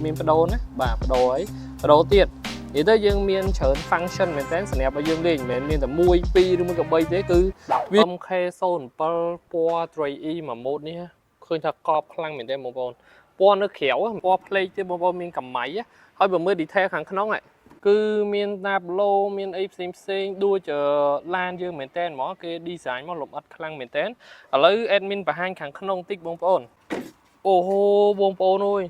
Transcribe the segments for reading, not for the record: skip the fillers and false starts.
admin បដូរណាបាទបដូរហើយបដូរទៀតនិយាយទៅយើងមានច្រើន function មែនតើសម្រាប់ឲ្យយើងលេងមិនមែនមានតែ1 2ឬមួយក៏3ទេគឺវា MK07 ពណ៌ 3E មួយម៉ូតនេះឃើញថាកប់ខ្លាំងមែនតើបងប្អូនពណ៌នៅក្រៅពណ៌ផ្លេកទៀតបងប្អូនមានកម្ៃហើយបើមើល detail ខាងក្នុងគឺមាន tableau មានអីផ្សេងផ្សេងដូចឡានយើងមែនតើហ្មងគេ design មកលម្អិតខ្លាំងមែនតើឥឡូវ admin បង្ហាញខាងក្នុងតិចបងប្អូនអូហូបងប្អូនអើយ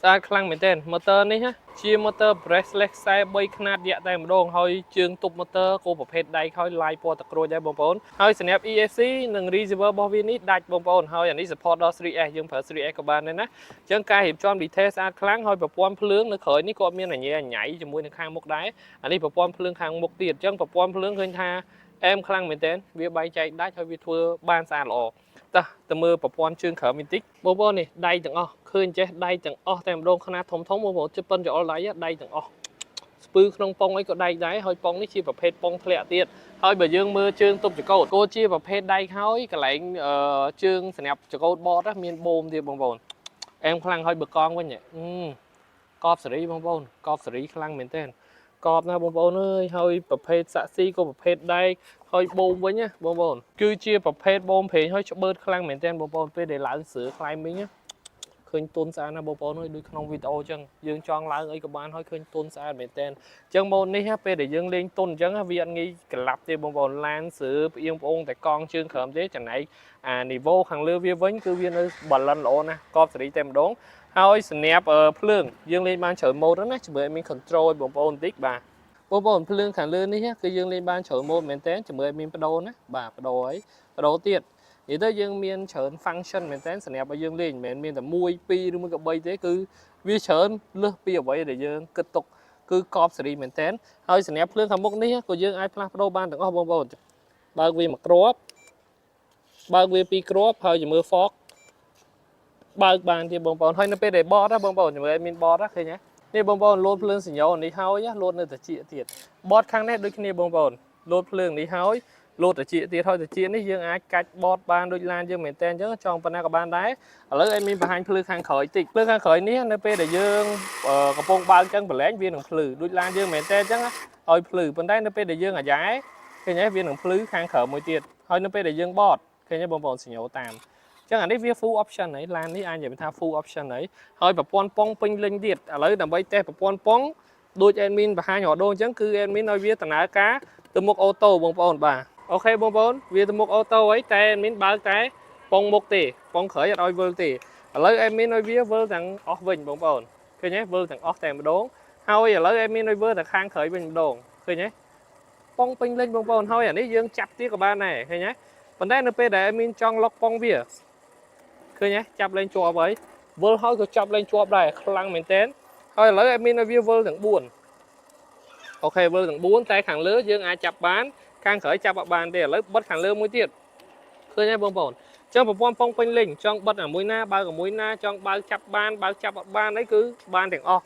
ស្អាតខ្លាំងមែនតើ motor នេះណាជា motor brushless ខ្សែ3ខ្នាតយក្សតែម្ដងហើយជើងទប់ motor ក៏ប្រភេទដែកហើយឡាយពណ៌ទឹកក្រូចដែរបងប្អូនហើយសម្រាប់ ESC និង receiver របស់វានេះដាច់បងប្អូនហើយអានេះ support ដល់ 3S យើងប្រើ 3S ក៏បានដែរណាអញ្ចឹងការរៀបចំ detail ស្អាតខ្លាំងហើយប្រព័ន្ធភ្លើងនៅក្រោយនេះក៏មានអញ្ញែអញ្ញៃជាមួយនឹងខាងមុខដែរអានេះប្រព័ន្ធភ្លើងខាងមុខទៀតអញ្ចឹងប្រព័ន្ធភ្លើងឃើញថាអែមខ្លាំងមែនទែនវាបែងចែកដាច់ហើយវាធ្វើបានស្អាតល្អតោះទៅមើលប្រព័ន្ធជើងក្រោមបន្តិចបងប្អូននេះដៃទាំងអស់ឃើញចេះដៃទាំងអស់តែម្ដងខ្នាតធំធំបងប្អូនជិះប៉ុនចអល់ដៃដៃទាំងអស់ស្ពឺក្នុងប៉ុងអីក៏ដែកដែរហើយប៉ុងនេះជាប្រភេទប៉ុងធ្លាក់ទៀតហើយបើយើងមើលជើងទប់ចកោតក៏ជាប្រភេទដែកហើយកន្លែងជើងសម្រាប់ចកោតបតមានបូមទៀតបងប្អូនអែមខ្លាំងហើយបើកង់វិញកប់សេរីបងប្អូនកប់សេរីខ្លាំងមែនទែនកប់ណាបងប្អូនអើយហើយប្រភេទសាក់ស៊ីក៏ប្រភេទដែកហើយបូមវិញណាបងប្អូនគឺជាប្រភេទបូមប្រេងហើយច្បឺតខ្លាំងមែនទែនបងប្អូនពេលដែលឡើងស្រើ climbing ណាឃើញទុនស្អាតណាស់បងប្អូនអើយដូចក្នុងវីដេអូអញ្ចឹងយើងចង់ឡើងអីក៏បានហើយឃើញទុនស្អាតមែនទែនអញ្ចឹងម៉ូតនេះពេលដែលយើងលេងទុនអញ្ចឹងវាអត់ងាយកលាប់ទេបងប្អូនឡានស្រើផ្អៀងប្អូងតែកង់ជើងក្រោមទេចំណែកអា niveau ខាងលើវាវិញគឺវានៅ balance ល្អណាស់កប់សេរីតែម្ដងហើយសម្រាប់ភ្លើងយើងលេងបានច្រើន mode ណាជាមួយមាន control ឲ្យបងប្អូនបន្តិចបាទបងប្អូនភ្លើងខាងលើនេះគឺយើងលេងបានច្រើន mode មែនតើជាមួយមានបដូរណាបាទបដូរហើយបដូរទៀតនិយាយទៅយើងមានច្រើន function មែនតើសម្រាប់ឲ្យយើងលេងមិនមែនមានតែ1 2ឬមួយក៏3ទេគឺវាច្រើនលើសពីអ្វីដែលយើងគិតទុកគឺកប់សេរីមែនតើហើយសម្រាប់ភ្លើងខាងមុខនេះក៏យើងអាចផ្លាស់ប្ដូរបានទាំងអស់បងប្អូនបើកវាមួយគ្រាប់បើកវាពីរគ្រាប់ហើយជាមួយ fog បើកបានទៀតបងប្អូនហើយនៅពេលដែលបតណាបងប្អូនជាមួយមានបតណាឃើញទេនេះបងប្អូនលោតភ្លើងសញ្ញោនេះហើយលោតនៅតិចទៀតបតខាងនេះដូចគ្នាបងប្អូនលោតភ្លើងនេះហើយលោតតិចទៀតហើយតិចនេះយើងអាចកាច់បតបានដូចឡានយើងមែនតើអញ្ចឹងចង់ប៉ុណ្ណាក៏បានដែរឥឡូវឲ្យមានបង្ហាញភ្លឺខាងក្រោយតិចភ្លឺខាងក្រោយនេះនៅពេលដែលយើងកំពុងបើកអញ្ចឹងប្រឡែងវានឹងភ្លឺដូចឡានយើងមែនតើអញ្ចឹងឲ្យភ្លឺប៉ុន្តែនៅពេលដែលយើងអាយ៉ែឃើញទេវានឹងភ្លឺខាងក្រៅមួយទៀតហើយនៅពេលដែលយើងបតឃើញទេបងប្អូនសញ្ញោតាមចឹងអានេះវា full option ហើយឡាននេះអាចនិយាយថា full option ហើយហើយប្រព័ន្ធប៉ុងពេញលេញទៀតឥឡូវដើម្បីតេស្តប្រព័ន្ធប៉ុងដូច admin បង្ហាញរដងអញ្ចឹងគឺ admin ឲ្យវាដំណើរការទៅមុខ auto បងប្អូនបាទ OK បងប្អូនវាទៅមុខ auto ហើយតែ admin បើកតែប៉ុងមុខទេប៉ុងក្រោយអត់ឲ្យវិលទេឥឡូវ admin ឲ្យវាវិលទាំងអស់វិញបងប្អូនឃើញទេវិលទាំងអស់តែម្ដងហើយឥឡូវ admin ឲ្យវិលតែខាងក្រោយវិញម្ដងឃើញទេប៉ុងពេញលេញបងប្អូនហើយអានេះយើងចាប់ទៀតក៏បានដែរឃើញទេប៉ុន្តែនៅពេលដែល admin ចង់លុកប៉ុងវាឃើញទេចាប់លេងជាប់ហើយវិលហើយក៏ចាប់លេងជាប់ដែរខ្លាំងមែនទែនហើយឥឡូវ admin ឲ្យវាវិលទាំង4 OK វិលទាំង4តែខាងលើយើងអាចចាប់បានខាងក្រោយចាប់អត់បានទេឥឡូវបិទខាងលើមួយទៀតឃើញទេបងប្អូនចឹងប្រព័ន្ធប៉ុងពេញលេញចង់បិទអាមួយណាបើកអាមួយណាចង់បើកចាប់បានបើកចាប់អត់បានអីគឺបានទាំងអស់។